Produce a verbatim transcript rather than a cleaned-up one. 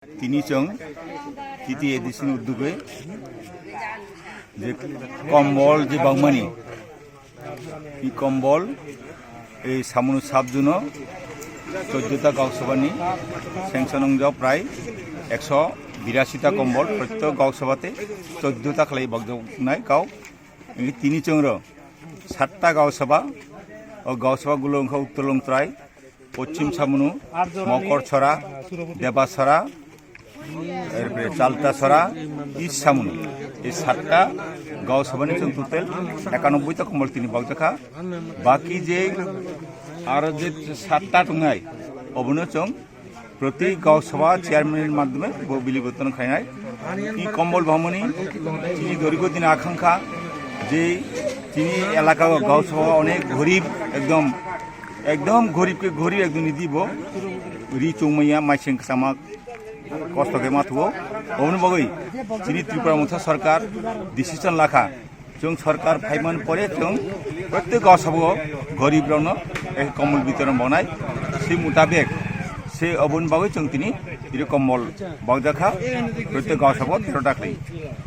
Tini chwng T T A D C ni uddugwi je kombol je bangmani, i kombol ei Samunu sub zone o chauddota Gau Sabha ni sanction wngjak prai ekso birasi ta kombol, prottek Gau Sabha te chauddota khlai bakjaknai kau. Tini chwng rw satta Gau Sabha, o Gau Sabha gulo wngkha Uttor Longtrai, Pochim Samunu, Mokorchora, Debasora, erpore Chaltasora, East Samunu. Ei satta Gau Sabha ni chwng total ekanobboi ta kombol tini bakjakha. Baki je aro je satta tongnai, obono chwng proti Gau Sabha chairman ni madhyome bo bili gotton khainai. I kombol bhamani chini doriko din akhankha je chini elaka o Gau Sabha onek gorib ekdom Ekdom gorib ke gorib ekdom nidi bo. Ri chungmaya maising sama kosto ke mathuo. Oboni bagwi chini Tripura Motha Sarkar decision lakha. Chwng sarkar phaiman pore chwng prottek Gau Sabha o gorib rokno ek kombol bitoron bonai. Se mutabek se oboni bagwi chwng tini iri kombol bakjakha prottek Gau Sabha o tero ta khlai.